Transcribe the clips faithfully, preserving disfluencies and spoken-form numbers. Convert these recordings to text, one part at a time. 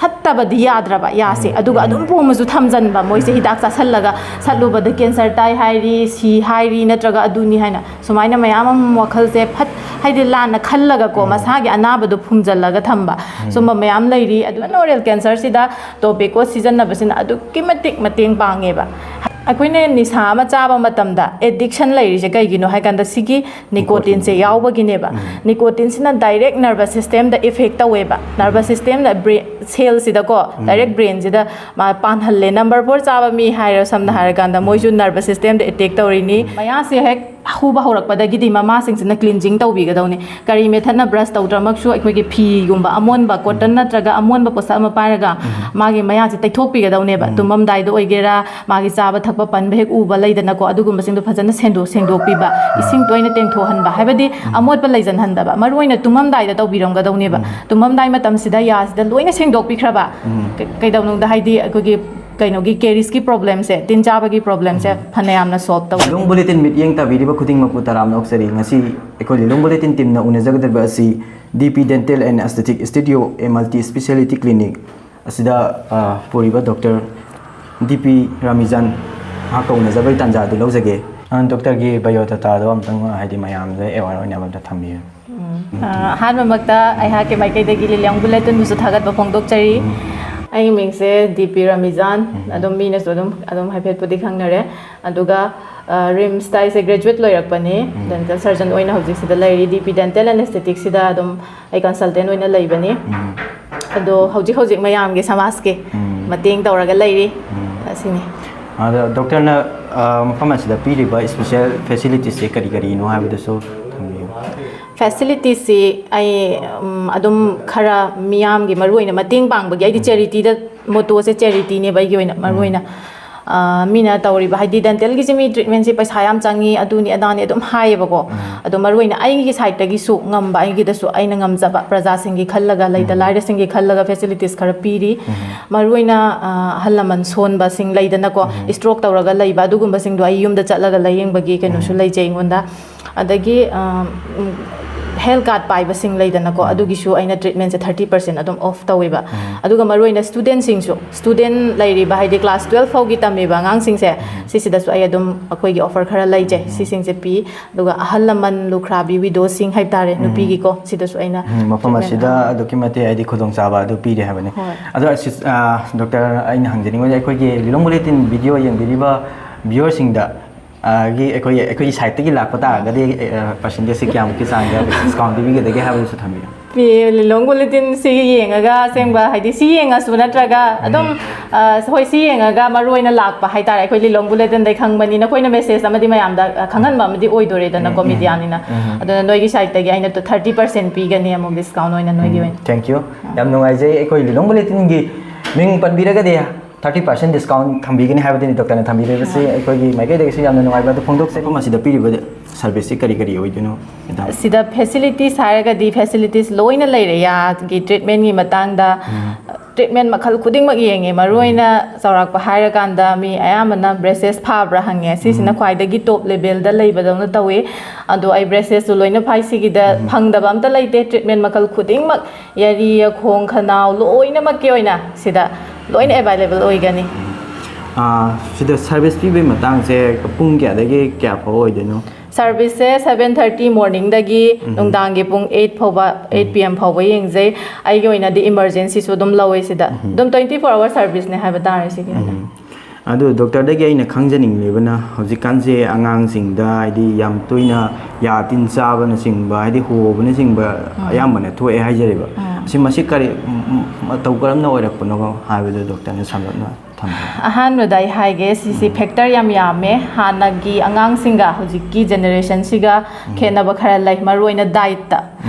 ꯊꯠꯇꯕꯗꯤ ꯌꯥꯗ꯭ꯔꯕ ꯌꯥꯁꯦ, ꯑꯗꯨꯒ ꯑꯗꯨꯝ ꯄꯣꯝꯃꯁꯨ ꯊꯝꯖꯟꯕ, ꯃꯣꯏꯁꯦ ꯍꯤꯗꯥꯛ ꯆꯥꯁꯜꯂꯒ ꯁꯠꯂꯨꯕꯗ ꯀꯦꯟꯁꯔ ꯇꯥꯏ ꯍꯥꯏꯔꯤ, ꯁꯤ ꯍꯥꯏꯔꯤ, ꯅꯠꯇ꯭ꯔꯒ ꯑꯗꯨꯅꯤ ꯍꯥꯏꯅ ꯁꯨꯃꯥꯏꯅ ꯃꯌꯥꯝ ꯑꯃ ꯋꯥꯈꯜꯁꯦ ꯐꯠ ꯍꯥꯏꯗꯤ ꯂꯥꯟꯅ ꯈꯜꯂꯒꯀꯣ, ꯃꯁꯥꯒꯤ ꯑꯅꯥꯕꯗꯣ ꯐꯨꯝꯖꯜꯂꯒ ꯊꯝꯕ, ꯁꯨꯝꯕ ꯃꯌꯥꯝ ꯂꯩꯔꯤ꯫ ꯑꯗꯨꯅ ꯑꯣꯔꯦꯜ ꯀꯦꯟꯁꯔꯁꯤꯗ ꯇꯣꯕꯦꯀꯣ ꯁꯤꯖꯤꯟꯅꯕꯁꯤꯅ ꯑꯗꯨꯛꯀꯤ ꯃꯇꯤꯛ ꯃꯇꯦꯡ ꯄꯥꯡꯉꯦꯕ꯫ ꯑꯩꯈꯣꯏꯅ ꯅꯤꯁꯥ ꯑꯃ ꯆꯥꯕ ꯃꯇꯝꯗ ꯑꯦꯗꯤꯛꯁꯟ ꯂꯩꯔꯤꯁꯦ ꯀꯩꯒꯤꯅꯣ ꯍꯥꯏ ꯀꯥꯟꯗ, ꯁꯤꯒꯤ ꯅꯤꯀꯣꯇꯤꯟꯁꯦ ꯌꯥꯎꯕꯒꯤꯅꯦꯕ꯫ ꯅꯤꯀꯣꯇꯤꯟꯁꯤꯅ ꯗꯥꯏꯔꯦꯛ ꯅꯔꯚꯁ ꯁꯤꯁꯇꯦꯝꯗ ꯏꯐꯦꯛ ꯇꯧꯋꯦꯕ꯫ ꯅꯔꯚꯁ ꯁꯤꯁꯇꯦꯝꯗ, ꯁꯦꯜꯁꯤꯗꯀꯣ, ꯗꯥꯏꯔꯦꯛ ꯕ꯭ꯔꯦꯟꯁꯤꯗ ꯃꯥ ꯄꯥꯟꯍꯜꯂꯦ꯫ ꯅꯝꯕꯔ ꯐꯣꯔ ꯆꯥꯕ ꯃꯤ ꯍꯥꯏꯔꯣ, ꯁꯝꯅ ꯍꯥꯏꯔꯀꯥꯟꯗ, ꯃꯣꯏꯁꯨ ꯅꯔꯚꯁ ꯁꯤꯁꯇꯦꯝꯗ ꯑꯦꯇꯦꯛ ꯇꯧꯔꯤꯅꯤ꯫ ꯃꯌꯥꯁꯦ ꯍꯦꯛ ꯍꯨꯕ ꯍꯧꯔꯛꯄꯗꯒꯤꯗꯤ ꯃꯃꯥꯁꯤꯡꯁꯤꯅ ꯀ꯭ꯂꯤꯟꯖꯤꯡ ꯇꯧꯕꯤꯒꯗꯧꯅꯤ꯫ ꯀꯔꯤ ꯃꯦꯊꯠꯅ ꯕ꯭ꯔꯁ ꯇꯧꯗ꯭ꯔꯃꯛꯁꯨ, ꯑꯩꯈꯣꯏꯒꯤ ꯐꯤꯒꯨꯝꯕ ꯑꯃꯣꯟꯕ, ꯀꯣꯇꯟ ꯅꯠꯇ꯭ꯔꯒ ꯑꯃꯣꯟꯕ ꯄꯣꯠꯁꯛ ꯑꯃ ꯄꯥꯏꯔꯒ ꯃꯥꯒꯤ ꯃꯌꯥꯁꯦ ꯇꯩꯊꯣꯛꯄꯤꯒꯗꯧꯅꯦꯕ꯫ ꯇꯨꯝꯃꯝꯗꯥꯏꯗ ꯑꯣꯏꯒꯦꯔꯥ, ꯃꯥꯒꯤ ꯆꯥꯕ ꯊꯛꯄ ꯄꯟꯕ ꯍꯦꯛ ꯎꯕ ꯂꯩꯗꯅꯀꯣ, ꯑꯗꯨꯒꯨꯝꯕꯁꯤꯡꯗꯣ ꯐꯖꯅ ꯁꯦꯡꯗꯣꯛ ꯁꯦꯡꯗꯣꯛꯄꯤꯕ, ꯏꯁꯤꯡ ꯇꯣꯏꯅ ꯇꯦꯡꯊꯣꯛꯍꯟꯕ, ꯍꯥꯏꯕꯗꯤ ꯑꯃꯣꯠꯄ ꯂꯩꯖꯟꯍꯟꯗꯕ꯫ ꯃꯔꯨ ꯑꯣꯏꯅ ꯇꯨꯝꯃꯝꯗꯥꯏꯗ ꯇꯧꯕꯤꯔꯝꯒꯗꯧꯅꯦꯕ꯫ ꯇꯨꯝꯃꯝꯗꯥꯏ ꯃꯇꯝꯁꯤꯗ ꯌꯥꯁꯤꯗ ꯂꯣꯏꯅ ꯁꯦꯡꯗꯣꯛꯄꯤꯈ꯭ꯔꯕ꯫ ꯀ- ꯀꯩꯗꯧꯅꯨꯡꯗ ꯍꯥꯏꯗꯤ ꯑꯩꯈꯣꯏꯒꯤ ꯀꯩꯅꯣꯒꯤ ꯀꯦꯔꯤꯁꯀꯤ ꯄ꯭ꯔꯣꯕ꯭ꯂꯦꯝꯁꯦ, ꯇꯤꯟ ꯆꯥꯕꯒꯤ ꯄ꯭ꯔꯣꯕ꯭ꯂꯦꯝꯁꯦ ꯐꯅꯌꯥꯝꯅ ꯁꯣꯜꯕ ꯇꯧꯋꯤ꯫ ꯂꯤꯂꯣꯡ ꯕꯨꯂꯦꯇꯤꯟ ꯃꯤꯠꯌꯦꯡ ꯇꯥꯕꯤꯔꯤꯕ ꯈꯨꯗꯤꯡꯃꯛꯄꯨ ꯇꯔꯥꯝꯅ ꯑꯣꯛꯆꯔꯤ꯫ ꯉꯁꯤ ꯑꯩꯈꯣꯏ ꯂꯤꯂꯣꯡ ꯕꯨꯂꯦꯇꯤꯟ ꯇꯤꯝꯅ ꯎꯅꯖꯒꯗꯧꯔꯤꯕ ꯑꯁꯤ ꯗꯤ ꯄꯤ Dental and Aesthetic Studio, a multi speciality clinic ꯑꯁꯤꯗ, ꯑ, ꯄꯨꯔꯤꯕ ꯗꯣꯛꯇꯔ ꯗꯤ ꯄꯤ ꯔꯥꯃꯤꯖꯥꯟ ꯃꯍꯥꯛꯀ ꯎꯅꯖꯕꯒꯤ ꯇꯥꯟꯖꯥ ꯑꯗꯨ ꯂꯧꯖꯒꯦ꯫ ꯑ, ꯗꯣꯛꯇꯔꯒꯤ ꯕꯥꯏꯑꯣꯗꯥꯇꯥꯗꯣ ꯑꯝꯇꯪ, ꯍꯥꯏꯗꯤ, ꯃꯌꯥꯝꯗ ꯑꯦꯋꯥꯔ ꯑꯣꯏꯅꯕ ꯑꯝꯇ ꯊꯝꯕꯤꯌꯨ꯫ ꯑ, ꯑꯍꯥꯟꯕꯃꯛꯇ ꯑꯩꯍꯥꯛꯀꯤ ꯃꯥꯏꯀꯩꯗꯒꯤ ꯂꯤꯂꯣꯡ ꯕꯨꯂꯦꯇꯤꯟꯕꯨꯁꯨ ꯊꯥꯒꯠꯄ ꯐꯣꯡꯗꯣꯛꯆꯔꯤ꯫ ꯑꯩꯒꯤ ꯃꯤꯡꯁꯦ ꯗꯤ ꯄꯤ ꯔꯥꯃꯤꯖꯥꯟ꯫ ꯑꯗꯨꯝ ꯃꯤꯅꯁꯨ ꯑꯗꯨꯝ, ꯑꯗꯨꯝ ꯍꯥꯏꯐꯦꯠꯄꯨꯗꯤ ꯈꯪꯅꯔꯦ꯫ ꯑꯗꯨꯒ, ꯑ, ꯔꯤꯝꯁꯇ ꯑꯩꯁꯦ ꯒ꯭ꯔꯦꯖꯨꯋꯦꯠ ꯂꯣꯏꯔꯛꯄꯅꯤ꯫ ꯗꯦꯟꯇꯦꯜ ꯁꯔꯖꯟ ꯑꯣꯏꯅ ꯍꯧꯖꯤꯛ ꯁꯤꯗ ꯂꯩꯔꯤ꯫ ꯗꯤ ꯄꯤ Dental and Aesthetic ꯁꯤꯗ ꯑꯗꯨꯝ ꯑꯩ ꯀꯟꯁꯜꯇꯦꯟ ꯑꯣꯏꯅ ꯂꯩꯕꯅꯤ꯫ ꯑꯗꯣ ꯍꯧꯖꯤꯛ ꯍꯧꯖꯤꯛ ꯃꯌꯥꯝꯒꯤ ꯁꯃꯥꯖꯀꯤ ꯃꯇꯦꯡ ꯇꯧꯔꯒ ꯂꯩꯔꯤ꯫ ꯑꯁꯤꯅꯤ꯫ ꯑꯗ ꯗꯣꯛꯇꯔꯅ, ꯑ, ꯃꯐꯝ ꯑꯁꯤꯗ ꯄꯤꯔꯤꯕ ꯏꯁꯄꯤꯁꯦꯜ ꯐꯦꯁꯤꯂꯤꯇꯤꯁꯁꯦ ꯀꯔꯤ ꯀꯔꯤꯅꯣ ꯍꯥꯏꯕꯗꯨꯁꯨ ꯊꯝꯕꯤꯌꯨ꯫ ꯐꯦꯁꯤꯂꯤꯇꯤꯁꯁꯤ ꯑꯩ, ꯎꯝ, ꯑꯗꯨꯝ ꯈꯔ ꯃꯤꯌꯥꯝꯒꯤ ꯃꯔꯨꯑꯣꯏꯅ ꯃꯇꯦꯡ ꯄꯥꯡꯕꯒꯤ, ꯑꯩꯗꯤ ꯆꯦꯔꯤꯇꯤꯗ, ꯃꯣꯇꯣꯁꯦ ꯆꯦꯔꯤꯇꯤꯅꯦꯕ ꯑꯩꯒꯤ ꯑꯣꯏꯅ ꯃꯔꯨꯑꯣꯏꯅ꯫ ꯑ, ꯃꯤꯅ ꯇꯧꯔꯤꯕ, ꯍꯥꯏꯗꯤ ꯗꯦꯟꯇꯦꯜꯒꯤꯁꯤ ꯃꯤ ꯇ꯭ꯔꯤꯠꯃꯦꯟꯁꯤ ꯄꯩꯁꯥ ꯌꯥꯝ ꯆꯪꯉꯤ, ꯑꯗꯨꯅꯤ ꯑꯗꯥꯅꯤ ꯑꯗꯨꯝ ꯍꯥꯏꯌꯦꯕꯀꯣ꯫ ꯑꯗꯣ ꯃꯔꯨꯑꯣꯏꯅ ꯑꯩꯒꯤ ꯁꯥꯏꯠꯇꯒꯤꯁꯨ ꯉꯝꯕ, ꯑꯩꯒꯤꯗꯁꯨ ꯑꯩꯅ ꯉꯝꯖꯕ, ꯄ꯭ꯔꯖꯥꯁꯤꯡꯒꯤ ꯈꯜꯂꯒ, ꯂꯩꯇ ꯂꯥꯏꯔꯁꯤꯡꯒꯤ ꯈꯜꯂꯒ ꯐꯦꯁꯤꯂꯤꯇꯤꯁ ꯈꯔ ꯄꯤꯔꯤ꯫ ꯃꯔꯨꯑꯣꯏꯅ, ꯑ, ꯑꯍꯜ ꯂꯃꯟ ꯁꯣꯟꯕꯁꯤꯡ ꯂꯩꯗꯅꯀꯣ, ꯁ꯭ꯇ꯭ꯔꯣꯛ ꯇꯧꯔꯒ ꯂꯩꯕ, ꯑꯗꯨꯒꯨꯝꯕꯁꯤꯡꯗꯣ ꯑꯩ ꯌꯨꯝꯗ ꯆꯠꯂꯒ ꯂꯥꯌꯦꯡꯕꯒꯤ ꯀꯩꯅꯣꯁꯨ ꯂꯩꯖꯩ ꯑꯩꯉꯣꯟꯗ꯫ ꯑꯗꯒꯤ, ꯑ, ꯎꯝ, ꯍꯦꯜꯊ ꯀꯥꯔꯗ ꯄꯥꯏꯕꯁꯤꯡ ꯂꯩꯗꯅꯀꯣ, ꯑꯗꯨꯒꯤꯁꯨ ꯑꯩꯅ ꯇ꯭ꯔꯤꯠꯃꯦꯟꯁꯦ ꯊꯥꯔꯇꯤ ꯄꯔꯁꯦꯟ ꯑꯗꯨꯝ ꯑꯣꯐ ꯇꯧꯋꯦꯕ꯫ ꯑꯗꯨꯒ ꯃꯔꯨꯑꯣꯏꯅ ꯁ꯭ꯇꯨꯗꯦꯟꯁꯤꯡꯁꯨ, ꯁ꯭ꯇꯨꯗꯦꯟ ꯂꯩꯔꯤꯕ, ꯍꯥꯏꯗꯤ ꯀ꯭ꯂꯥꯁ ꯇꯨꯋꯦꯜꯐ ꯐꯥꯎꯒꯤ ꯇꯝꯃꯤꯕ ꯑꯉꯥꯡꯁꯤꯡꯁꯦ, ꯁꯤꯁꯤꯗꯁꯨ ꯑꯩ ꯑꯗꯨꯝ ꯑꯩꯈꯣꯏꯒꯤ ꯑꯣꯐꯔ ꯈꯔ ꯂꯩꯖꯩ, ꯁꯤꯁꯤꯡꯁꯦ ꯄꯤ꯫ ꯑꯗꯨꯒ ꯑꯍꯜ ꯂꯃꯟ ꯂꯨꯈ꯭ꯔꯥꯕꯤ, ꯋꯤꯗꯣꯁꯤꯡ ꯍꯥꯏꯕ ꯇꯥꯔꯦ, ꯅꯨꯄꯤꯒꯤꯀꯣ, ꯁꯤꯗꯁꯨ ꯑꯩꯅ ꯎꯝ, ꯃꯐꯝ treatment ꯑꯁꯤꯗ ꯑꯗꯨꯛꯀꯤ ꯃꯇꯤꯛ ꯍꯥꯏꯗꯤ ꯈꯨꯗꯣꯡꯆꯥꯕ ꯑꯗꯨ ꯄꯤꯔꯦ ꯍꯥꯏꯕꯅꯤ꯫ ꯍꯣꯏ꯫ ꯑꯗꯣ ꯑꯁꯤ, ꯑ, ꯗꯣꯛꯇꯔ, ꯑꯩꯅ ꯍꯪꯖꯅꯤꯡꯕꯁꯦ, ꯑꯩꯈꯣꯏꯒꯤ ꯂꯤꯂꯣꯡ ꯕꯨꯂꯦꯇꯤꯟ ꯚꯤꯗꯤꯑꯣ ꯌꯦꯡꯕꯤꯔꯤꯕ ꯚ꯭ꯌꯨꯋꯔꯁꯤꯡꯗ, ꯑ, ꯒꯤ ꯑꯩꯈꯣꯏꯒꯤ, ꯑꯩꯈꯣꯏꯒꯤ ꯁꯥꯏꯠꯇꯒꯤ ꯂꯥꯛꯄ ꯇꯥꯔꯒꯗꯤ, ꯑ, ꯄꯥꯔꯁꯦꯟꯇꯦꯖꯁꯦ ꯀꯌꯥꯃꯨꯛꯀꯤ ꯆꯥꯡꯗ ꯗꯤꯁꯀꯥꯎꯟ ꯄꯤꯕꯤꯒꯗꯒꯦ ꯍꯥꯏꯕꯗꯨꯁꯨ ꯊꯝꯕꯤꯌꯨ꯫ ꯄꯤ-, ꯂꯤꯂꯣꯡ ꯕꯨꯂꯦꯇꯤꯟꯁꯤ ꯌꯦꯡꯉꯒ, ꯑꯁꯦꯡꯕ, ꯍꯥꯏꯗꯤ, ꯁꯤ ꯌꯦꯡꯉꯁꯨ ꯅꯠꯇ꯭ꯔꯒ ꯑꯗꯨꯝ, ꯑ, ꯍꯣꯏ, ꯁꯤ ꯌꯦꯡꯉꯒ ꯃꯔꯨ ꯑꯣꯏꯅ ꯂꯥꯛꯄ ꯍꯥꯏꯇꯥꯔꯦ, ꯑꯩꯈꯣꯏ ꯂꯤꯂꯣꯡ ꯕꯨꯂꯦꯇꯤꯟꯗꯩ ꯈꯪꯕꯅꯤ, ꯅꯈꯣꯏꯅ ꯃꯦꯁꯦꯖ ꯑꯃꯗꯤ ꯃꯌꯥꯝꯗ, ꯑ, ꯈꯪꯍꯟꯕ ꯑꯃꯗꯤ ꯑꯣꯏꯗꯣꯔꯦꯗꯅꯀꯣ, ꯃꯤꯗꯤꯌꯥꯅꯤꯅ꯫ ꯑꯗꯨꯅ ꯅꯣꯏꯒꯤ ꯁꯥꯏꯠꯇꯒꯤ ꯑꯩꯅ ꯊꯥꯔꯇꯤ ꯄꯥꯔꯁꯦꯟ ꯄꯤꯒꯅꯤ ꯑꯃꯨꯛ ꯗꯤꯁꯀꯥꯎꯟ ꯑꯣꯏꯅ ꯅꯣꯏꯒꯤ ꯑꯣꯏꯅ꯫ Thank you꯫ ꯌꯥꯝ ꯅꯨꯡꯉꯥꯏꯖꯩ꯫ ꯑꯩꯈꯣꯏ ꯂꯤꯂꯣꯡ ꯕꯨꯂꯦꯇꯤꯟꯒꯤ ꯃꯤꯡ ꯄꯟꯕꯤꯔꯒꯗꯤ ꯊꯥꯔꯇꯤ ꯄꯥꯔꯁꯦꯟ ꯗꯤꯁꯀꯥꯎꯟ ꯊꯝꯕꯤꯒꯅꯤ ꯍꯥꯏꯕꯗꯨꯅꯤ ꯗꯣꯛꯇꯔꯅ ꯊꯝꯕꯤꯔꯤꯕꯁꯤ꯫ ꯑꯩꯈꯣꯏꯒꯤ ꯃꯥꯏꯀꯩꯗꯒꯤꯁꯨ ꯌꯥꯝꯅ ꯅꯨꯡꯉꯥꯏꯕ ꯑꯗꯨ ꯐꯣꯡꯗꯣꯛꯆꯔꯤ꯫ ꯃꯐꯝ ꯑꯁꯤꯗ ꯄꯤꯔꯤꯕ ꯁꯔꯚꯤꯁꯁꯤ ꯀꯔꯤ ꯀꯔꯤ ꯑꯣꯏꯗꯣꯏꯅꯣ, ꯃꯦꯗꯥꯝ? ꯁꯤꯗ ꯐꯦꯁꯤꯂꯤꯇꯤꯁ ꯍꯥꯏꯔꯒꯗꯤ ꯐꯦꯁꯤꯂꯤꯇꯤꯁ ꯂꯣꯏꯅ ꯂꯩꯔꯦ, ꯌꯥꯒꯤ ꯇ꯭ꯔꯤꯠꯃꯦꯟꯒꯤ ꯃꯇꯥꯡꯗ꯫ ꯇ꯭ꯔꯤꯠꯃꯦꯟ ꯃꯈꯜ ꯈꯨꯗꯤꯡꯃꯛ ꯌꯦꯡꯉꯦ꯫ ꯃꯔꯨꯑꯣꯏꯅ ꯆꯥꯎꯔꯥꯛꯄ ꯍꯥꯏꯔꯀꯥꯟꯗ ꯃꯤ ꯑꯌꯥꯝꯕꯅ ꯕ꯭ꯔꯦꯁꯦꯁ ꯐꯥꯕ꯭ꯔꯥ ꯍꯪꯉꯦ, ꯁꯤꯁꯤꯅ ꯈ꯭ꯋꯥꯏꯗꯒꯤ ꯇꯣꯞ ꯂꯦꯚꯦꯜꯗ ꯂꯩꯕꯗꯧꯅ ꯇꯧꯋꯤ꯫ ꯑꯗꯣ ꯑꯩ ꯕ꯭ꯔꯦꯁꯦꯁꯁꯨ ꯂꯣꯏꯅ ꯐꯥꯏ꯫ ꯁꯤꯒꯤꯗ ꯐꯪꯗꯕ ꯑꯝꯇ ꯂꯩꯇꯦ꯫ ꯇ꯭ꯔꯤꯠꯃꯦꯟ ꯃꯈꯜ ꯈꯨꯗꯤꯡꯃꯛ, ꯌꯥꯔꯤ, ꯌꯥꯈꯣꯡ, ꯈꯅꯥꯎ, ꯂꯣꯏꯅꯃꯛꯀꯤ ꯑꯣꯏꯅ ꯁꯤꯗ ꯂꯣꯏꯅ ꯑꯦꯕꯥꯏꯂꯦꯕꯜ ꯑꯣꯏꯒꯅꯤ꯫ ꯑꯥ, ꯁꯤꯗ ꯁꯔꯚꯤꯁ ꯄꯤꯕꯒꯤ ꯃꯇꯥꯡꯁꯦ ꯄꯨꯡ ꯀꯌꯥꯗꯒꯤ ꯀꯌꯥ ꯐꯥꯎ ꯑꯣꯏꯗꯣꯏꯅꯣ? ꯁꯔꯚꯤꯁꯁꯦ ꯁꯚꯦꯟ ꯊꯥꯔꯇꯤ ꯃꯣꯔꯅꯤꯡꯗꯒꯤ ꯅꯨꯡꯗꯥꯡꯒꯤ ꯄꯨꯡ ꯑꯩꯠ ꯐꯥꯎꯕ, ꯑꯩꯠ ꯄꯤ ꯑꯦꯝ ꯐꯥꯎꯕ ꯌꯦꯡꯖꯩ꯫ ꯑꯩꯒꯤ ꯑꯣꯏꯅꯗꯤ ꯏꯃꯔꯖꯦꯟꯁꯤꯁꯨ ꯑꯗꯨꯝ ꯂꯧꯋꯦ ꯁꯤꯗ꯫ ꯑꯗꯨꯝ ꯇ꯭ꯋꯦꯟꯇꯤ ꯐꯣꯔ ꯑꯋꯥꯔ ꯁꯔꯚꯤꯁꯅꯦ ꯍꯥꯏꯕ ꯇꯥꯔꯦ ꯁꯤꯒꯤ ꯑꯣꯏꯅ꯫ ꯑꯗꯨ ꯗꯣꯛꯇꯔꯗꯒꯤ ꯑꯩꯅ ꯈꯪꯖꯅꯤꯡꯂꯤꯕꯅ, ꯍꯧꯖꯤꯛꯀꯥꯟꯁꯦ ꯑꯉꯥꯡꯁꯤꯡꯗ, ꯍꯥꯏꯗꯤ, ꯌꯥꯝ ꯇꯣꯏꯅ ꯌꯥ ꯇꯤꯟ ꯆꯥꯕꯅꯆꯤꯡꯕ, ꯍꯥꯏꯗꯤ, ꯍꯣꯕꯅꯆꯤꯡꯕ ꯑꯌꯥꯝꯕꯅ ꯊꯣꯛꯑꯦ ꯍꯥꯏꯖꯔꯤꯕ꯫ ꯁꯤ, ꯃꯁꯤ ꯀꯔꯤ, ꯃꯇꯧ ꯀꯔꯝꯅ ꯑꯣꯏꯔꯛꯄꯅꯣ ꯍꯥꯏꯕꯗꯨ ꯗꯣꯛꯇꯔꯅ ꯁꯝꯂꯞꯅ ꯊꯝꯕꯤꯌꯨ꯫ ꯑꯍꯥꯟꯕꯗ ꯑꯩ ꯍꯥꯏꯒꯦ, ꯁꯤꯁꯤ ꯐꯦꯛꯇꯔ ꯌꯥꯝ ꯌꯥꯝꯃꯦ꯫ ꯍꯥꯟꯅꯒꯤ ꯑꯉꯥꯡꯁꯤꯡꯒ ꯍꯧꯖꯤꯛꯀꯤ ꯖꯦꯅꯦꯔꯦꯁꯟꯁꯤꯒ ꯈꯦꯠꯅꯕ ꯈꯔ ꯂꯩ, ꯃꯔꯨꯑꯣꯏꯅ ꯗꯥꯏꯠꯇ꯫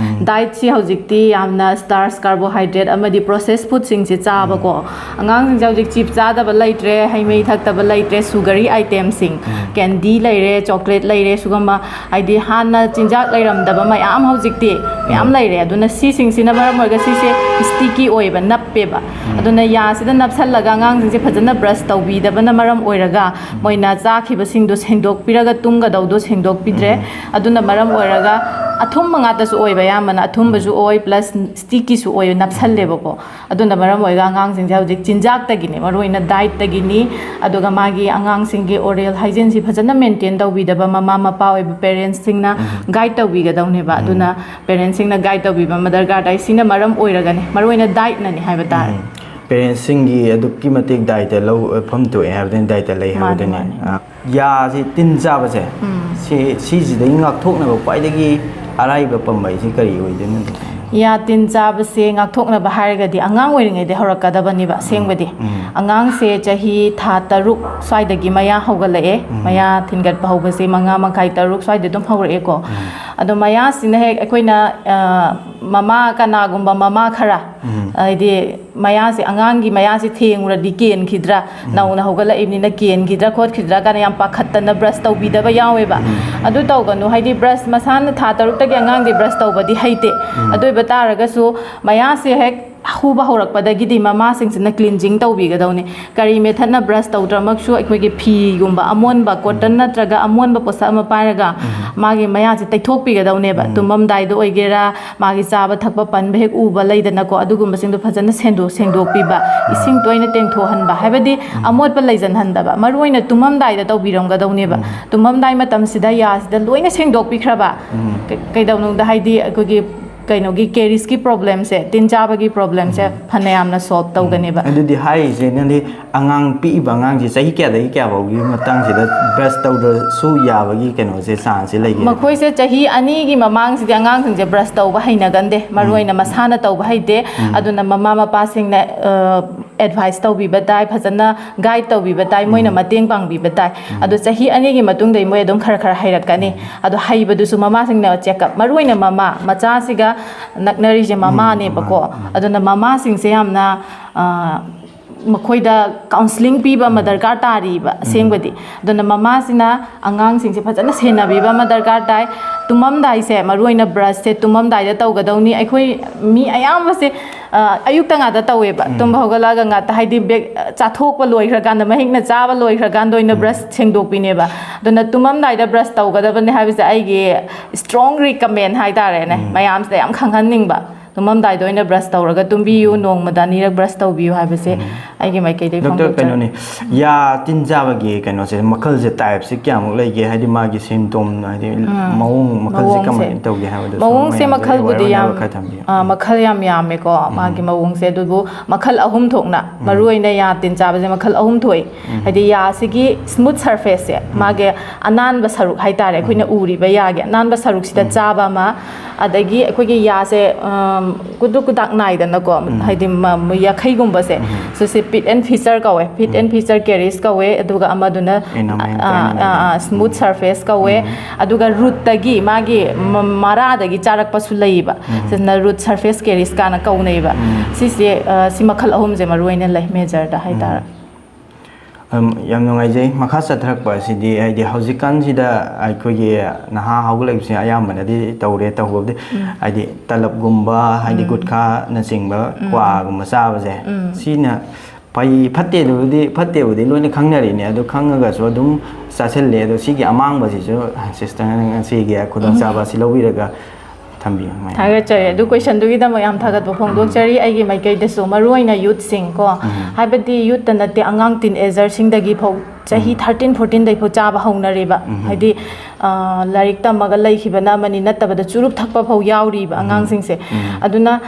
ꯗꯥꯏꯠꯁꯤ ꯍꯧꯖꯤꯛꯇꯤ ꯌꯥꯝꯅ ꯁ꯭ꯇꯥꯔꯁ, ꯀꯥꯔꯕꯣꯍꯥꯏꯗ꯭ꯔꯦꯠ ꯑꯃꯗꯤ ꯄ꯭ꯔꯣꯁꯦꯁ ꯐꯨꯗꯁꯤꯡꯁꯦ ꯆꯥꯕꯀꯣ꯫ ꯑꯉꯥꯡꯁꯤꯡꯁꯦ ꯍꯧꯖꯤꯛ ꯆꯤꯞ ꯆꯥꯗꯕ ꯂꯩꯇ꯭ꯔꯦ, ꯍꯩ ꯃꯍꯤ ꯊꯛꯇꯕ ꯂꯩꯇ꯭ꯔꯦ, ꯁꯨꯒꯔꯤ ꯑꯥꯏꯇꯦꯝꯁꯤꯡ, ꯀꯦꯟꯗꯤ ꯂꯩꯔꯦ, ꯆꯣꯀ꯭ꯂꯦꯠ ꯂꯩꯔꯦ, ꯁꯤꯒꯨꯝꯕ, ꯍꯥꯏꯗꯤ, ꯍꯥꯟꯅ ꯆꯤꯟꯖꯥꯛ ꯂꯩꯔꯝꯗꯕ ꯃꯌꯥꯝ ꯍꯧꯖꯤꯛꯇꯤ ꯃꯌꯥꯝ ꯂꯩꯔꯦ꯫ ꯑꯗꯨꯅ ꯁꯤꯁꯤꯡꯁꯤꯅ ꯃꯔꯝ ꯑꯣꯏꯔꯒ ꯁꯤꯁꯦ ꯁ꯭ꯇꯤꯀꯤ ꯑꯣꯏꯕ, ꯅꯞꯄꯦꯕ꯫ ꯑꯗꯨꯅ ꯌꯥꯁꯤꯗ ꯅꯞꯁꯜꯂꯒ ꯑꯉꯥꯡꯁꯤꯡꯁꯦ ꯐꯖꯅ ꯕ꯭ꯔꯁ ꯇꯧꯕꯤꯗꯕꯅ ꯃꯔꯝ ꯑꯣꯏꯔꯒ ꯃꯣꯏꯅ ꯆꯥꯈꯤꯕꯁꯤꯡꯗꯣ ꯁꯦꯡꯗꯣꯛꯄꯤꯔꯒ ꯇꯨꯝꯒꯗꯧꯗꯣ ꯁꯦꯡꯗꯣꯛꯄꯤꯗ꯭ꯔꯦ꯫ ꯑꯗꯨꯅ ꯃꯔꯝ ꯑꯣꯏꯔꯒ ꯑꯊꯨꯝꯕ ꯉꯥꯛꯇꯁꯨ ꯑꯣꯏꯕ, ꯑꯌꯥꯝꯕꯅ ꯑꯊꯨꯝꯕꯁꯨ ꯑꯣꯏ, ꯄ꯭ꯂꯁ ꯁ꯭ꯇꯤꯛꯀꯤꯁꯨ ꯑꯣꯏ, ꯅꯞꯁꯜꯂꯦꯕꯀꯣ꯫ ꯑꯗꯨꯅ ꯃꯔꯝ ꯑꯣꯏꯔꯒ ꯑꯉꯥꯡꯁꯤꯡꯁꯦ ꯍꯧꯖꯤꯛ ꯆꯤꯟꯖꯥꯛꯇꯒꯤꯅꯦ, ꯃꯔꯨꯑꯣꯏꯅ ꯗꯥꯏꯠꯇꯒꯤꯅꯤ꯫ ꯑꯗꯨꯒ ꯃꯥꯒꯤ ꯑꯉꯥꯡꯁꯤꯡꯒꯤ ꯑꯣꯔꯦꯜ ꯍꯥꯏꯖꯤꯟꯁꯤ ꯐꯖꯅ ꯃꯦꯟꯇꯦꯟ ꯇꯧꯕꯤꯗꯕ ꯃꯃꯥ ꯃꯄꯥ ꯑꯣꯏꯕ ꯄꯦꯔꯦꯟꯁꯁꯤꯡꯅ ꯒꯥꯏꯗ ꯇꯧꯕꯤꯒꯗꯧꯅꯦꯕ꯫ ꯑꯗꯨꯅ ꯄꯦꯔꯦꯟꯁꯁꯤꯡꯅ ꯒꯥꯏꯗ ꯇꯧꯕꯤꯕ ꯑꯃ ꯗꯔꯀꯥꯔ ꯇꯥꯏ꯫ ꯁꯤꯅ ꯃꯔꯝ ꯑꯣꯏꯔꯒꯅꯤ, ꯃꯔꯨꯑꯣꯏꯅ ꯗꯥꯏꯠꯅꯅꯤ ꯍꯥꯏꯕ ꯇꯥꯔꯦ꯫ ꯄꯦꯔꯦꯟꯁꯁꯤꯡꯒꯤ ꯑꯗꯨꯛꯀꯤ ꯃꯇꯤꯛ ꯗꯥꯏꯇ ꯂꯧꯐꯝ ꯊꯣꯛꯑꯦ ꯍꯥꯏꯕꯗꯨꯅꯤ, ꯗꯥꯏꯇ ꯂꯩ ꯃꯥꯅꯦ, ꯍꯥꯏꯕꯗꯨꯅꯤ꯫ ꯃꯥꯅꯦ꯫ ꯑ, ꯌꯥꯁꯤ, ꯇꯤꯟ ꯆꯥꯕꯁꯦ, ꯁꯤ, ꯁꯤꯁꯤꯗꯒꯤ ꯉꯥꯛꯊꯣꯛꯅꯕ ꯈ꯭ꯋꯥꯏꯗꯒꯤ ꯑꯔꯥꯏꯕ ꯄꯥꯝꯕꯩꯁꯤ ꯀꯔꯤ ꯑꯣꯏꯗꯣꯏꯅꯣ? ꯌꯥ ꯇꯤꯟ ꯆꯥꯕꯁꯦ ꯉꯥꯛꯊꯣꯛꯅꯕ ꯍꯥꯏꯔꯒꯗꯤ ꯑꯉꯥꯡ ꯑꯣꯏꯔꯤꯉꯩꯗꯩ ꯍꯧꯔꯛꯀꯗꯕꯅꯤꯕ꯫ ꯑꯁꯦꯡꯕꯗꯤ ꯑꯉꯥꯡꯁꯦ ꯆꯍꯤ ꯊꯥ ꯇꯔꯨꯛ ꯁ꯭ꯋꯥꯏꯗꯒꯤ ꯃꯌꯥ ꯍꯧꯒꯠꯂꯛꯑꯦ꯫ ꯃꯌꯥ ꯊꯤꯟꯒꯠꯄ ꯍꯧꯕꯁꯦ ꯃꯉꯥ ꯃꯈꯥꯏ, ꯇꯔꯨꯛ ꯁ꯭ꯋꯥꯏꯗ ꯑꯗꯨꯝ ꯍꯧꯔꯛꯑꯦꯀꯣ꯫ ꯑꯗꯣ ꯃꯌꯥꯁꯤꯅ ꯍꯦꯛ ꯑꯩꯈꯣꯏꯅ, ꯑ, ꯃꯃꯥ, ꯀꯅꯥꯒꯨꯝꯕ ꯃꯃꯥ ꯈꯔ, ꯍꯥꯏꯗꯤ ꯃꯌꯥꯁꯦ, ꯑꯉꯥꯡꯒꯤ ꯃꯌꯥꯁꯦ ꯊꯦꯡꯉꯨꯔꯗꯤ ꯀꯦꯟꯈꯤꯗ꯭ꯔꯥ, ꯅꯧꯅ ꯍꯧꯒꯠꯂꯛꯏꯕꯅꯤꯅ ꯀꯦꯟꯈꯤꯗ꯭ꯔꯥ ꯈꯣꯠꯈꯤꯗ꯭ꯔꯥ ꯀꯥꯏꯅ ꯌꯥꯝ ꯄꯥꯈꯠꯇꯅ ꯕ꯭ꯔꯁ ꯇꯧꯕꯤꯗꯕ ꯌꯥꯎꯋꯦꯕ꯫ ꯑꯗꯨ ꯇꯧꯒꯅꯨ, ꯍꯥꯏꯗꯤ ꯕ꯭ꯔꯁ ꯃꯁꯥꯅ ꯊꯥ ꯇꯔꯨꯛꯇꯒꯤ ꯑꯉꯥꯡꯗꯤ ꯕ꯭ꯔꯁ ꯇꯧꯕꯗꯤ ꯍꯩꯇꯦ꯫ ꯑꯗꯨ ꯑꯣꯏꯕ ꯇꯥꯔꯒꯁꯨ ꯃꯌꯥꯁꯦ ꯍꯦꯛ ꯍꯨꯕ ꯍꯧꯔꯛꯄꯗꯒꯤꯗꯤ ꯃꯃꯥꯁꯤꯡꯁꯤꯅ ꯀ꯭ꯂꯤꯟꯖꯤꯡ ꯇꯧꯕꯤꯒꯗꯧꯅꯤ꯫ ꯀꯔꯤ ꯃꯦꯊꯠꯅ ꯕ꯭ꯔꯁ ꯇꯧꯗ꯭ꯔꯃꯛꯁꯨ ꯑꯩꯈꯣꯏꯒꯤ ꯐꯤꯒꯨꯝꯕ ꯑꯃꯣꯟꯕ, ꯀꯣꯇꯟ ꯅꯠꯇ꯭ꯔꯒ ꯑꯃꯣꯟꯕ ꯄꯣꯠꯁꯛ ꯑꯃ ꯄꯥꯏꯔꯒ ꯃꯥꯒꯤ ꯃꯌꯥꯁꯦ ꯇꯩꯊꯣꯛꯄꯤꯒꯗꯧꯅꯦꯕ꯫ ꯇꯨꯝꯃꯝꯗꯥꯏꯗ ꯑꯣꯏꯒꯦꯔꯥ, ꯃꯥꯒꯤ ꯆꯥꯕ ꯊꯛꯄ ꯄꯟꯕ ꯍꯦꯛ ꯎꯕ ꯂꯩꯗꯅꯀꯣ, ꯑꯗꯨꯒꯨꯝꯕꯁꯤꯡꯗꯣ ꯐꯖꯅ ꯁꯦꯡꯗꯣꯛ ꯁꯦꯡꯗꯣꯛꯄꯤꯕ, ꯏꯁꯤꯡ ꯇꯣꯏꯅ ꯇꯦꯡꯊꯣꯛꯍꯟꯕ, ꯍꯥꯏꯕꯗꯤ ꯑꯃꯣꯠꯄ ꯂꯩꯖꯟꯍꯟꯗꯕ, ꯃꯔꯨꯑꯣꯏꯅ ꯇꯨꯝꯃꯝꯗꯥꯏꯗ ꯇꯧꯕꯤꯔꯝꯒꯗꯧꯅꯦꯕ꯫ ꯇꯨꯝꯃꯝꯗꯥꯏ ꯃꯇꯝꯁꯤꯗ ꯌꯥꯁꯤꯗ ꯂꯣꯏꯅ ꯁꯦꯡꯗꯣꯛꯄꯤꯈ꯭ꯔꯕ, ꯀ- ꯀꯩꯗꯧꯅꯨꯡꯗ, ꯍꯥꯏꯗꯤ ꯑꯩꯈꯣꯏꯒꯤ ꯀꯩꯅꯣꯒꯤ ꯀꯦꯔꯤꯁꯀꯤ ꯄ꯭ꯔꯣꯕ꯭ꯂꯦꯝꯁꯦ, ꯇꯤꯟ ꯆꯥꯕꯒꯤ ꯄ꯭ꯔꯣꯕ꯭ꯂꯦꯝꯁꯦ ꯐꯅꯌꯥꯝꯅ ꯁꯣꯜꯕ ꯇꯧꯒꯅꯦꯕ꯫ ꯑꯗꯨꯗꯤ ꯍꯥꯏꯔꯤꯁꯦ ꯅꯪꯗꯤ ꯑꯉꯥꯡ ꯄꯤꯛꯏꯕ ꯑꯉꯥꯡꯁꯦ ꯆꯍꯤ ꯀꯌꯥꯗꯒꯤ ꯀꯌꯥ ꯐꯥꯎꯒꯤ ꯃꯇꯥꯡꯁꯤꯗ ꯕ꯭ꯔꯁ ꯇꯧꯗ꯭ꯔꯁꯨ ꯌꯥꯕꯒꯤ ꯀꯩꯅꯣꯁꯦ, ꯆꯥꯟꯁꯁꯦ ꯂꯩꯒꯦ? ꯃꯈꯣꯏꯁꯦ ꯆꯍꯤ ꯑꯅꯤꯒꯤ ꯃꯃꯥꯡꯁꯤꯗꯤ ꯑꯉꯥꯡꯁꯤꯡꯁꯦ ꯕ꯭ꯔꯁ ꯇꯧꯕ ꯍꯩꯅꯒꯟꯗꯦ, ꯃꯔꯨꯑꯣꯏꯅ ꯃꯁꯥꯅ ꯇꯧꯕ ꯍꯩꯇꯦ꯫ ꯑꯗꯨꯅ ꯃꯃꯥ ꯃꯄꯥꯁꯤꯡꯅ, ꯑ, ꯑꯦꯗꯚꯥꯏꯁ ꯇꯧꯕꯤꯕ ꯇꯥꯏ, ꯐꯖꯅ ꯒꯥꯏꯗ ꯇꯧꯕꯤꯕ ꯇꯥꯏ, ꯃꯣꯏꯅ ꯃꯇꯦꯡ ꯄꯥꯡꯕꯤꯕ ꯇꯥꯏ꯫ ꯑꯗꯣ ꯆꯍꯤ ꯑꯅꯤꯒꯤ ꯃꯇꯨꯡꯗꯩ ꯃꯣꯏ ꯑꯗꯨꯝ ꯈꯔ ꯈꯔ ꯍꯩꯔꯛꯀꯅꯤ꯫ ꯑꯗꯣ ꯍꯩꯕꯗꯨꯁꯨ ꯃꯃꯥꯁꯤꯡꯅ ꯆꯦꯛꯑꯞ, ꯃꯔꯨꯑꯣꯏꯅ ꯃꯃꯥ, ꯃꯆꯥꯁꯤꯒ ꯅꯛꯅꯔꯤꯁꯦ ꯃꯃꯥꯅꯦꯕꯀꯣ꯫ ꯑꯗꯨꯅ ꯃꯃꯥꯁꯤꯡꯁꯦ ꯌꯥꯝꯅ, ꯑ, ꯃꯈꯣꯏꯗ ꯀꯥꯎꯟꯁꯤꯂꯤꯡ ꯄꯤꯕ ꯑꯃ ꯗꯔꯀꯥꯔ ꯇꯥꯔꯤꯕ ꯑꯁꯦꯡꯕꯗꯤ꯫ ꯑꯗꯨꯅ ꯃꯃꯥꯁꯤꯅ ꯑꯉꯥꯡꯁꯤꯡꯁꯦ ꯐꯖꯅ ꯁꯦꯟꯅꯕꯤꯕ ꯑꯃ ꯗꯔꯀꯥꯔ ꯇꯥꯏ꯫ ꯇꯨꯝꯃꯝꯗꯥꯏꯁꯦ, ꯃꯔꯨꯑꯣꯏꯅ ꯕ꯭ꯔꯁꯁꯦ ꯇꯨꯝꯃꯝꯗꯥꯏꯗ ꯇꯧꯒꯗꯧꯅꯤ꯫ ꯑꯩꯈꯣꯏ ꯃꯤ ꯑꯌꯥꯝꯕꯁꯦ ꯑ, ꯑꯌꯨꯛꯇ ꯉꯥꯛꯇ ꯇꯧꯋꯦꯕ꯫ ꯎꯝ꯫ ꯇꯨꯝꯕ ꯍꯧꯒꯠꯂꯛꯑꯒ ꯉꯥꯛꯇ, ꯍꯥꯏꯗꯤ, ꯕ꯭ꯔꯦꯛ, ꯑ, ꯆꯥꯊꯣꯛꯄ ꯂꯣꯏꯈ꯭ꯔꯀꯥꯟꯗ, ꯃꯍꯤꯛꯅ ꯆꯥꯕ ꯂꯣꯏꯈ꯭ꯔꯀꯥꯟꯗ ꯑꯣꯏꯅ ꯎꯝ꯫ ꯕ꯭ꯔꯁ ꯁꯦꯡꯗꯣꯛꯄꯤꯅꯦꯕ꯫ ꯑꯗꯨꯅ ꯇꯨꯝꯃꯝꯗꯥꯏꯗ ꯕ꯭ꯔꯁ ꯇꯧꯒꯗꯕꯅꯦ ꯍꯥꯏꯕꯁꯦ ꯑꯩꯒꯤ strong recommend ꯍꯥꯏꯇꯥꯔꯦꯅꯦ꯫ ꯎꯝ꯫ ꯃꯌꯥꯝꯁꯤꯗ ꯌꯥꯝ ꯈꯪꯍꯟꯅꯤꯡꯕ꯫ ꯇꯨꯝꯃꯝꯗꯥꯏꯗ ꯑꯣꯏꯅ ꯕ꯭ꯔꯁ ꯇꯧꯔꯒ ꯇꯨꯝꯕꯤꯌꯨ, ꯎꯝ꯫ ꯅꯣꯡꯃꯗ ꯑꯅꯤꯔꯛ ꯕ꯭ꯔꯁ ꯇꯧꯕꯤꯌꯨ ꯍꯥꯏꯕꯁꯦ ꯎꯝ꯫ ꯑꯩꯒꯤ ꯃꯥꯏꯀꯩꯗꯒꯤ ꯗꯣꯛꯇꯔ, ꯐꯣꯡꯗꯣꯛꯆꯔꯤ꯫ ꯀꯩꯅꯣꯅꯤ, ꯌꯥ ꯇꯤꯟ ꯆꯥꯕꯒꯤ ꯀꯩꯅꯣꯁꯦ, ꯃꯈꯜꯁꯦ, ꯇꯥꯏꯞꯁꯦ ꯀꯌꯥꯃꯨꯛ ꯂꯩꯒꯦ? ꯍꯥꯏꯗꯤ ꯃꯥꯒꯤ ꯁꯤꯝꯇꯣꯝ, ꯍꯥꯏꯗꯤ ꯎꯝ꯫ ꯃꯑꯣꯡ, ꯃꯈꯜꯁꯦ ꯃꯑꯣꯡꯁꯦ꯫ ꯀꯃꯥꯏꯅ ꯇꯧꯒꯦ ꯍꯥꯏꯕꯗꯨꯁꯨ ꯃꯑꯣꯡꯁꯦ ꯃꯌꯥꯝꯗ ꯃꯈꯜꯕꯨꯗꯤ ꯑꯦꯋꯦꯌꯔ ꯌꯥꯝ, ꯑꯣꯏꯅꯕ ꯈꯔ ꯊꯝꯕꯤꯌꯨ꯫ ꯑ, ꯎꯝ꯫ ꯃꯈꯜ ꯌꯥꯝ ꯌꯥꯝꯃꯦꯀꯣ, ꯎꯝ꯫ ꯃꯥꯒꯤ ꯃꯑꯣꯡꯁꯦ꯫ ꯑꯗꯨꯕꯨ ꯃꯈꯜ ꯑꯍꯨꯝ ꯊꯣꯛꯅ, ꯎꯝ꯫ ꯃꯔꯨꯑꯣꯏꯅ ꯌꯥ ꯇꯤꯟ ꯆꯥꯕꯁꯦ ꯃꯈꯜ ꯑꯍꯨꯝ ꯊꯣꯛꯏ꯫ ꯎꯝ꯫ ꯍꯥꯏꯗꯤ ꯌꯥꯁꯤꯒꯤ smooth surfaceꯁꯦ, ꯎꯝ꯫ ꯃꯥꯒꯤ ꯑꯅꯥꯟꯕ ꯁꯔꯨꯛ ꯍꯥꯏꯇꯥꯔꯦ, ꯑꯩꯈꯣꯏꯅ ꯎꯝ꯫ ꯎꯔꯤꯕ ꯌꯥꯒꯤ ꯑꯅꯥꯟꯕ ꯁꯔꯨꯛꯁꯤꯗ ꯎꯝ꯫ ꯆꯥꯕ ꯑꯃ, ꯑꯗꯒꯤ ꯑꯩꯈꯣꯏꯒꯤ ꯌꯥꯁꯦ, ꯑꯝ, ꯀꯨꯗꯨꯛ ꯀꯨꯗꯥꯛ ꯅꯥꯏꯗꯅꯀꯣ, ꯎꯝ꯫ ꯍꯥꯏꯗꯤ ꯃ-, ꯃ-, ꯌꯥꯈꯩꯒꯨꯝꯕꯁꯦ, ꯎꯝ꯫ ꯁꯤꯁꯦ pit and fissure ꯀꯧꯋꯦ꯫ Pit um. And fissure caries ꯀꯧꯋꯦ, ꯑꯗꯨꯒ ꯑꯃꯗꯨꯅ, Enamel ꯑꯥ, ꯀꯥꯏꯅ ꯑꯥ, ꯑꯥ, ꯂꯩꯕꯅꯦ꯫ Smooth ꯎꯝ꯫ Surface ꯀꯧꯋꯦ, ꯎꯝ꯫ ꯑꯗꯨꯒ rootꯇꯒꯤ, ꯃꯥꯒꯤ ꯃ-, ꯃꯔꯥꯗꯒꯤ ꯆꯥꯔꯛꯄꯁꯨ ꯂꯩꯌꯦꯕ꯫ ꯎꯝ꯫ ꯁꯤꯅ root surface caries ꯀꯥꯏꯅ ꯀꯧꯅꯩꯕ꯫ ꯎꯝ꯫ ꯁꯤꯁꯦ, ꯑ, ꯁꯤ ꯃꯈꯜ ꯑꯍꯨꯝꯁꯦ ꯃꯔꯨ ꯑꯣꯏꯅ ꯂꯩ, majorꯗ ꯍꯥꯏꯇꯥꯔꯦ꯫ ꯎꯝ꯫ ꯑꯝ, ꯌꯥꯝ ꯅꯨꯡꯉꯥꯏꯖꯩ꯫ ꯃꯈꯥ ꯆꯠꯊꯔꯛꯄ ꯑꯁꯤꯗꯤ, ꯍꯥꯏꯗꯤ, ꯍꯧꯖꯤꯛꯀꯥꯟꯁꯤꯗ ꯑꯩꯈꯣꯏꯒꯤ ꯅꯍꯥ ꯍꯧꯒꯠꯂꯛꯏꯕꯁꯦ ꯑꯌꯥꯝꯕꯅꯗꯤ ꯇꯧꯔꯦ, ꯇꯧꯕꯕꯨꯗꯤ, ꯎꯝ꯫ ꯍꯥꯏꯗꯤ, ꯇꯂꯞꯒꯨꯝꯕ, ꯍꯥꯏꯗꯤ, ꯎꯝ꯫ ꯒꯨꯠꯈꯥꯅꯆꯤꯡꯕ, ꯎꯝ꯫ ꯀ꯭ꯋꯥꯒꯨꯝꯕ ꯆꯥꯕꯁꯦ, ꯎꯝ꯫ ꯁꯤꯅ ꯐꯩ ꯐꯠꯇꯦꯗꯨꯕꯨꯗꯤ, ꯐꯠꯇꯦꯕꯨꯗꯤ ꯂꯣꯏꯅ ꯈꯪꯅꯔꯤꯅꯦ, ꯑꯗꯨ ꯈꯪꯉꯒꯁꯨ ꯑꯗꯨꯝ ꯆꯥꯁꯤꯜꯂꯦ꯫ ꯑꯗꯣ ꯁꯤꯒꯤ ꯑꯃꯥꯡꯕꯁꯤꯁꯨ ꯁꯤꯁꯇꯔꯅ ꯉꯁꯤꯒꯤ ꯈꯨꯗꯣꯡꯆꯥꯕ ꯎꯝ꯫ ꯑꯁꯤ ꯂꯧꯕꯤꯔꯒ ꯊꯝꯕꯤꯌꯨ꯫ ꯊꯥꯒꯠꯆꯔꯤ꯫ ꯑꯗꯨ questionꯗꯨꯒꯤꯗꯃꯛ ꯌꯥꯝ ꯊꯥꯒꯠꯄ ꯐꯣꯡꯗꯣꯛꯆꯔꯤ꯫ ꯎꯝ꯫ ꯑꯩꯒꯤ ꯃꯥꯏꯀꯩꯗꯁꯨ, ꯃꯔꯨꯑꯣꯏꯅ youthꯁꯤꯡ ꯀꯣ, ꯎꯝ꯫ ꯍꯥꯏꯕꯗꯤ youthꯇ ꯅꯠꯇꯦ, ꯑꯉꯥꯡ teenagerꯁꯤꯡꯗꯒꯤ ꯐꯥꯎ, ꯆꯍꯤ ꯎꯝ꯫ Thirteen fourteenꯗꯒꯤ ꯐꯥꯎ ꯆꯥꯕ ꯍꯧꯅꯔꯦꯕ꯫ ꯎꯝ꯫ ꯍꯥꯏꯗꯤ, ꯑ, ꯂꯥꯏꯔꯤꯛ ꯇꯝꯃꯒ ꯂꯩꯈꯤꯕꯅ ꯑꯃꯅꯤ, ꯅꯠꯇꯕꯗ ꯆꯨꯔꯨꯞ ꯊꯛꯄ ꯐꯥꯎ ꯌꯥꯎꯔꯤꯕ ꯎꯝ꯫ ꯑꯉꯥꯡꯁꯤꯡꯁꯦ꯫ ꯎꯝ꯫ ꯑꯗꯨꯅ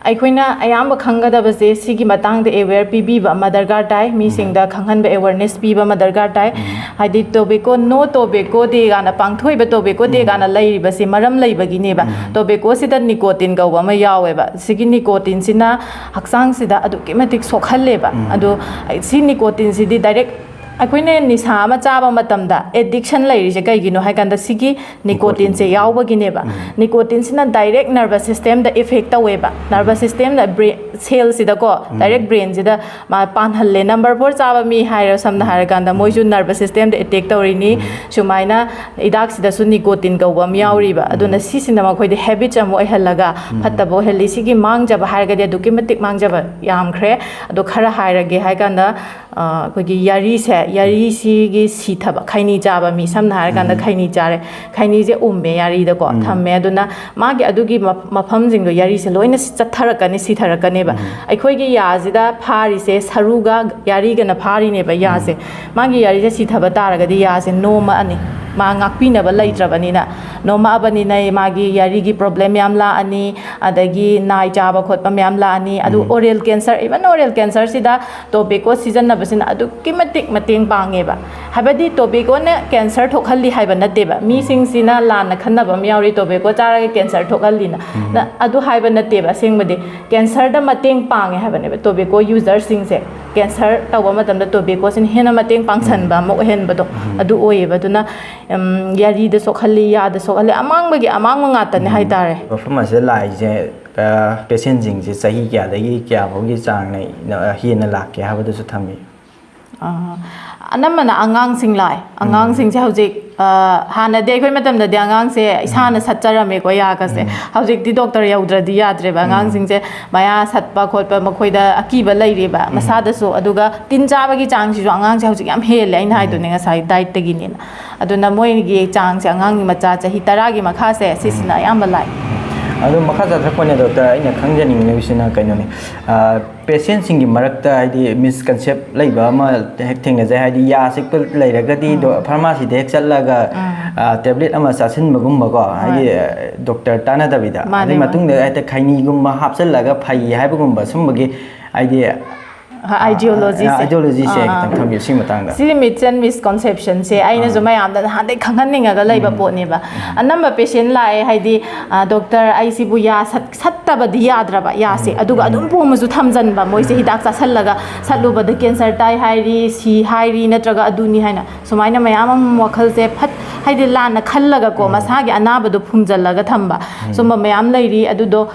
ꯑꯩꯈꯣꯏꯅ ꯑꯌꯥꯝꯕ ꯈꯪꯒꯗꯕꯁꯦ ꯁꯤꯒꯤ ꯃꯇꯥꯡꯗ aware ꯄꯤꯕꯤꯕ ꯑꯃ ꯗꯔꯀꯥꯔ ꯇꯥꯏ꯫ ꯃꯤꯁꯤꯡꯗ ꯎꯝ꯫ ꯈꯪꯍꯟꯕ, awareness ꯄꯤꯕ ꯑꯃ ꯗꯔꯀꯥꯔ ꯇꯥꯏ꯫ ꯎꯝ꯫ ꯍꯥꯏꯗꯤ tobacco, no tobacco day ꯀꯥꯏꯅ ꯄꯥꯡꯊꯣꯛꯏꯕ, tobacco day ꯎꯝ꯫ ꯀꯥꯏꯅ ꯂꯩꯔꯤꯕꯁꯦ ꯃꯔꯝ ꯂꯩꯕꯒꯤꯅꯦꯕ꯫ ꯎꯝ꯫ Tobaccoꯁꯤꯗ nicotine ꯀꯧꯕ ꯑꯃ ꯌꯥꯎꯋꯦꯕ꯫ ꯁꯤꯒꯤ nicotineꯁꯤꯅ ꯍꯛꯆꯥꯡꯁꯤꯗ ꯑꯗꯨꯛꯀꯤ ꯃꯇꯤꯛ ꯁꯣꯛꯍꯜꯂꯦꯕ꯫ ꯎꯝ꯫ ꯑꯗꯣ ꯁꯤ nicotineꯁꯤꯗꯤ direct ꯑꯩꯈꯣꯏꯅ ꯅꯤꯁꯥ ꯑꯃ ꯆꯥꯕ ꯃꯇꯝꯗ ꯑꯦꯗꯤꯛꯁꯟ ꯂꯩꯔꯤꯁꯦ ꯀꯩꯒꯤꯅꯣ ꯍꯥꯏ ꯀꯥꯟꯗ ꯁꯤꯒꯤ ꯅꯤꯀꯣꯇꯤꯟꯁꯦ ꯌꯥꯎꯕꯒꯤꯅꯦꯕ꯫ ꯅꯤꯀꯣꯇꯤꯟꯁꯤꯅ ꯗꯥꯏꯔꯦꯛ ꯅꯔꯚꯁ ꯁꯤꯁꯇꯦꯝꯗ ꯏꯐꯦꯛ ꯇꯧꯋꯦꯕ꯫ ꯅꯔꯚꯁ ꯁꯤꯁꯇꯦꯝꯗ ꯕ꯭ꯔꯦ ꯁꯦꯜꯁꯤꯗꯀꯣ, ꯗꯥꯏꯔꯦꯛ ꯕ꯭ꯔꯦꯟꯁꯤꯗ ꯃꯥ ꯄꯥꯟꯍꯜꯂꯦ꯫ ꯅꯝꯕꯔ ꯐꯣꯔ ꯆꯥꯕ ꯃꯤ ꯍꯥꯏꯔꯣ, ꯁꯝꯅ ꯍꯥꯏꯔꯀꯥꯟꯗ ꯃꯣꯏꯁꯨ ꯅꯔꯚꯁ ꯁꯤꯁꯇꯦꯝꯗ ꯑꯦꯇꯦꯛ ꯇꯧꯔꯤꯅꯤ꯫ ꯁꯨꯃꯥꯏꯅ ꯍꯤꯗꯥꯛꯁꯤꯗꯁꯨ ꯅꯤꯀꯣꯇꯤꯟ ꯀꯧꯕ ꯑꯃ ꯌꯥꯎꯔꯤꯕ꯫ ꯑꯗꯨꯅ ꯁꯤꯁꯤꯅ ꯃꯈꯣꯏꯗ ꯍꯦꯕꯤꯠꯁ ꯑꯃ ꯑꯣꯏꯍꯜꯂꯒ ꯐꯠꯇꯕ ꯑꯣꯏꯍꯜꯂꯤ꯫ ꯁꯤꯒꯤ ꯃꯥꯡꯖꯕ ꯍꯥꯏꯔꯒꯗꯤ ꯑꯗꯨꯛꯀꯤ ꯃꯇꯤꯛ ꯃꯥꯡꯖꯕ ꯌꯥꯝꯈ꯭ꯔꯦ꯫ ꯑꯗꯣ ꯈꯔ ꯍꯥꯏꯔꯒꯦ ꯍꯥꯏ ꯀꯥꯟꯗ, ꯑ, ꯑꯩꯈꯣꯏꯒꯤ ꯌꯥꯔꯤꯁꯦ, ꯌꯥꯔꯤꯁꯤꯒꯤ ꯁꯤꯊꯕ, ꯈꯩꯅꯤ ꯆꯥꯕ ꯃꯤ, ꯁꯝꯅ ꯍꯥꯏꯔꯀꯥꯟꯗ ꯈꯩꯅꯤ ꯆꯥꯔꯦ, ꯈꯩꯅꯤꯁꯦ ꯎꯝꯃꯦ ꯌꯥꯔꯤꯗꯀꯣ, ꯊꯝꯃꯦ꯫ ꯑꯗꯨꯅ ꯃꯥꯒꯤ ꯑꯗꯨꯒꯤ ꯃ-, ꯃꯐꯝꯁꯤꯡꯗꯣ, ꯌꯥꯔꯤꯁꯦ ꯂꯣꯏꯅ ꯆꯠꯊꯔꯛꯀꯅꯤ, ꯁꯤꯊꯔꯛꯀꯅꯦꯕ꯫ ꯑꯩꯈꯣꯏꯒꯤ ꯌꯥꯁꯤꯗ ꯐꯥꯔꯤꯁꯦ ꯁꯔꯨꯒ ꯌꯥꯔꯤꯒꯅ ꯐꯥꯔꯤꯅꯦꯕ ꯌꯥꯁꯦ꯫ ꯃꯥꯒꯤ ꯌꯥꯔꯤꯁꯦ ꯁꯤꯊꯕ ꯇꯥꯔꯒꯗꯤ ꯌꯥꯁꯦ ꯅꯣꯝꯃꯛꯑꯅꯤ, ꯃꯥ ꯉꯥꯛꯄꯤꯅꯕ ꯂꯩꯇ꯭ꯔꯕꯅꯤꯅ꯫ ꯅꯣꯝꯃꯛꯑꯕꯅꯤꯅ ꯃꯥꯒꯤ ꯌꯥꯔꯤꯒꯤ ꯄ꯭ꯔꯣꯕ꯭ꯂꯦꯝ ꯌꯥꯝ ꯂꯥꯛꯑꯅꯤ, ꯑꯗꯒꯤ ꯅꯥꯏ ꯆꯥꯕ ꯈꯣꯠꯄ ꯃꯌꯥꯝ ꯂꯥꯛꯑꯅꯤ꯫ ꯑꯗꯨ ꯑꯣꯔꯦꯜ ꯀꯦꯟꯁꯔ, ꯏꯚꯟ ꯑꯣꯔꯦꯜ ꯀꯦꯟꯁꯔꯁꯤꯗ ꯇꯣꯕꯦꯀꯣ ꯁꯤꯖꯤꯟꯅꯕꯁꯤꯅ ꯑꯗꯨꯛꯀꯤ ꯃꯇꯤꯛ ꯃꯇꯦꯡ ꯄꯥꯡꯉꯦꯕ꯫ ꯍꯥꯏꯕꯗꯤ ꯇꯣꯕꯦꯀꯣꯅ ꯀꯦꯟꯁꯔ ꯊꯣꯛꯍꯜꯂꯤ ꯍꯥꯏꯕ ꯅꯠꯇꯦꯕ꯫ ꯃꯤꯁꯤꯡꯁꯤꯅ ꯂꯥꯟꯅ ꯈꯟꯅꯕ ꯑꯃ ꯌꯥꯎꯔꯤ, ꯇꯣꯕꯦꯀꯣ ꯆꯥꯔꯒ ꯀꯦꯟꯁꯔ ꯊꯣꯛꯍꯜꯂꯤꯅ꯫ ꯅ-, ꯑꯗꯨ ꯍꯥꯏꯕ ꯅꯠꯇꯦꯕ꯫ ꯑꯁꯦꯡꯕꯗꯤ ꯀꯦꯟꯁꯔꯗ ꯃꯇꯦꯡ ꯄꯥꯡꯉꯦ ꯍꯥꯏꯕꯅꯦꯕ ꯇꯣꯕꯦꯀꯣ ꯌꯨꯖꯔꯁꯤꯡꯁꯦ꯫ ꯀꯦꯟꯁꯔ ꯇꯧꯕ ꯃꯇꯝꯗ ꯇꯣꯕꯦꯀꯣꯁꯤꯅ ꯍꯦꯟꯅ ꯃꯇꯦꯡ ꯄꯥꯡꯁꯟꯕ ꯑꯃ ꯑꯣꯏꯍꯟꯕꯗꯣ ꯑꯗꯨ ꯑꯣꯏꯌꯦꯕ꯫ ꯑꯗꯨꯅ, ꯎꯝ, ꯌꯥꯔꯤꯗ ꯁꯣꯛꯍꯜꯂꯤ, ꯌꯥꯗ ꯁꯣꯛꯍꯜꯂꯤ, ꯑꯃꯥꯡꯕꯒꯤ ꯑꯃꯥꯡꯕ ꯉꯥꯛꯇꯅꯦ ꯍꯥꯏꯇꯥꯔꯦ꯫ ꯃꯐꯝ ꯑꯁꯤꯗ ꯂꯥꯛꯏꯁꯦ, ꯑ, ꯄꯦꯁꯦꯟꯁꯤꯡꯁꯦ ꯆꯍꯤ ꯀꯌꯥꯗꯒꯤ ꯀꯌꯥ ꯐꯥꯎꯒꯤ ꯆꯥꯡꯅ, ꯑ, ꯍꯦꯟꯅ ꯂꯥꯛꯀꯦ ꯍꯥꯏꯕꯗꯨꯁꯨ ꯊꯝꯕꯤꯌꯨ꯫ ꯑ, ꯑꯅꯝꯕꯅ ꯑꯉꯥꯡꯁꯤꯡ ꯂꯥꯛꯑꯦ꯫ ꯑꯉꯥꯡꯁꯤꯡꯁꯦ ꯍꯧꯖꯤꯛ, ꯑ, ꯍꯥꯟꯅꯗꯤ ꯑꯩꯈꯣꯏ ꯃꯇꯝꯗꯗꯤ ꯑꯉꯥꯡꯁꯦ ꯏꯁꯥꯅ ꯁꯠꯆꯔꯝꯃꯦꯀꯣ ꯌꯥꯒꯁꯦ꯫ ꯍꯧꯖꯤꯛꯇꯤ ꯗꯣꯛꯇꯔ ꯌꯧꯗ꯭ꯔꯗꯤ ꯌꯥꯗ꯭ꯔꯦꯕ꯫ ꯑꯉꯥꯡꯁꯤꯡꯁꯦ ꯃꯌꯥ ꯁꯠꯄ ꯈꯣꯠꯄ ꯃꯈꯣꯏꯗ ꯑꯀꯤꯕ ꯂꯩꯔꯦꯕ ꯃꯁꯥꯗꯁꯨ꯫ ꯑꯗꯨꯒ ꯇꯤꯟ ꯆꯥꯕꯒꯤ ꯆꯥꯡꯁꯤꯁꯨ ꯑꯉꯥꯡꯁꯦ ꯍꯧꯖꯤꯛ ꯌꯥꯝ ꯍꯦꯜꯂꯦ, ꯑꯩꯅ ꯍꯥꯏꯗꯨꯅꯦ ꯉꯁꯥꯏ ꯗꯥꯏꯠꯇꯒꯤꯅꯦꯅ꯫ ꯑꯗꯨꯅ ꯃꯣꯏꯒꯤ ꯆꯥꯡꯁꯦ, ꯑꯉꯥꯡꯒꯤ ꯃꯆꯥ ꯆꯍꯤ ꯇꯔꯥꯒꯤ ꯃꯈꯥꯁꯦ, ꯁꯤꯁꯤꯅ ꯑꯌꯥꯝꯕ ꯂꯥꯛꯑꯦ꯫ ꯑꯗꯣ ꯃꯈꯥ ꯆꯠꯊꯔꯛꯄꯅꯦ ꯗꯣꯛꯇꯔ, ꯑꯩꯅ ꯈꯪꯖꯅꯤꯡꯂꯤꯕꯁꯤꯅ ꯀꯩꯅꯣꯅꯤ, ꯑ, ꯄꯦꯁꯦꯟꯁꯤꯡꯒꯤ ꯃꯔꯛꯇ ꯍꯥꯏꯗꯤ ꯃꯤꯁꯀꯟꯁꯦꯞ ꯂꯩꯕ ꯑꯃ ꯍꯦꯛ ꯊꯦꯡꯅꯖꯩ꯫ ꯍꯥꯏꯗꯤ ꯌꯥ ꯆꯤꯛꯄ ꯂꯩꯔꯒꯗꯤ ꯗꯣ-, ꯐꯥꯔꯃꯥꯁꯤꯗ ꯍꯦꯛ ꯆꯠꯂꯒ, ꯑ, ꯇꯦꯕ꯭ꯂꯦꯠ ꯑꯃ ꯆꯥꯁꯤꯟꯕꯒꯨꯝꯕꯀꯣ, ꯍꯥꯏꯗꯤ, ꯑ, ꯗꯣꯛꯇꯔ ꯇꯥꯟꯅꯗꯕꯤꯗ꯫ ꯃꯥꯅꯦ, ꯑꯗꯨꯏ ꯃꯥꯅꯦ꯫ ꯃꯇꯨꯡꯗ ꯍꯦꯛꯇ ꯈꯩꯅꯤꯒꯨꯝꯕ ꯍꯥꯞꯆꯤꯜꯂꯒ ꯐꯩ ꯍꯥꯏꯕꯒꯨꯝꯕ ꯁꯨꯝꯕꯒꯤ ꯍꯥꯏꯗꯤ ideology ꯁꯦ꯫ Ideology ꯁꯦ ꯑꯥ, ꯑꯥ꯫ ꯈꯤꯇꯪ ꯊꯝꯕꯤꯌꯨ ꯁꯤ ꯃꯇꯥꯡꯗ꯫ ꯁꯤꯒꯤ myths and misconception ꯁꯦ ꯑꯩꯅꯁꯨ ꯃꯌꯥꯝꯗ ꯅꯍꯥꯟꯗꯩ ꯈꯪꯍꯟꯅꯤꯡꯉꯒ ꯂꯩꯕ ꯄꯣꯠꯅꯦꯕ꯫ ꯑꯅꯝꯕ patient ꯂꯥꯛꯑꯦ, ꯍꯥꯏꯗꯤ, ꯑ, "ꯗꯣꯛꯇꯔ, ꯑꯩꯁꯤꯕꯨ ꯌꯥ ꯁꯠ-, ꯁꯠꯇꯕꯗꯤ ꯌꯥꯗ꯭ꯔꯕ ꯌꯥꯁꯦ", ꯑꯗꯨꯒ ꯑꯗꯨꯝ ꯄꯣꯝꯃꯁꯨ ꯊꯝꯖꯟꯕ, ꯃꯣꯏꯁꯦ ꯍꯤꯗꯥꯛ ꯆꯥꯁꯜꯂꯒ "ꯁꯠꯂꯨꯕꯗ cancer ꯇꯥꯏ ꯍꯥꯏꯔꯤ, ꯁꯤ ꯍꯥꯏꯔꯤ, ꯅꯠꯇ꯭ꯔꯒ ꯑꯗꯨꯅꯤ" ꯍꯥꯏꯅ ꯁꯨꯃꯥꯏꯅ ꯃꯌꯥꯝ ꯑꯃ ꯋꯥꯈꯜꯁꯦ ꯐꯠ-, ꯍꯥꯏꯗꯤ ꯂꯥꯟꯅ ꯈꯜꯂꯒꯀꯣ, ꯃꯁꯥꯒꯤ ꯑꯅꯥꯕꯗꯣ ꯐꯨꯝꯖꯜꯂꯒ ꯊꯝꯕ, ꯁꯨꯝꯕ ꯃꯌꯥꯝ ꯂꯩꯔꯤ꯫ ꯑꯗꯨꯗꯣ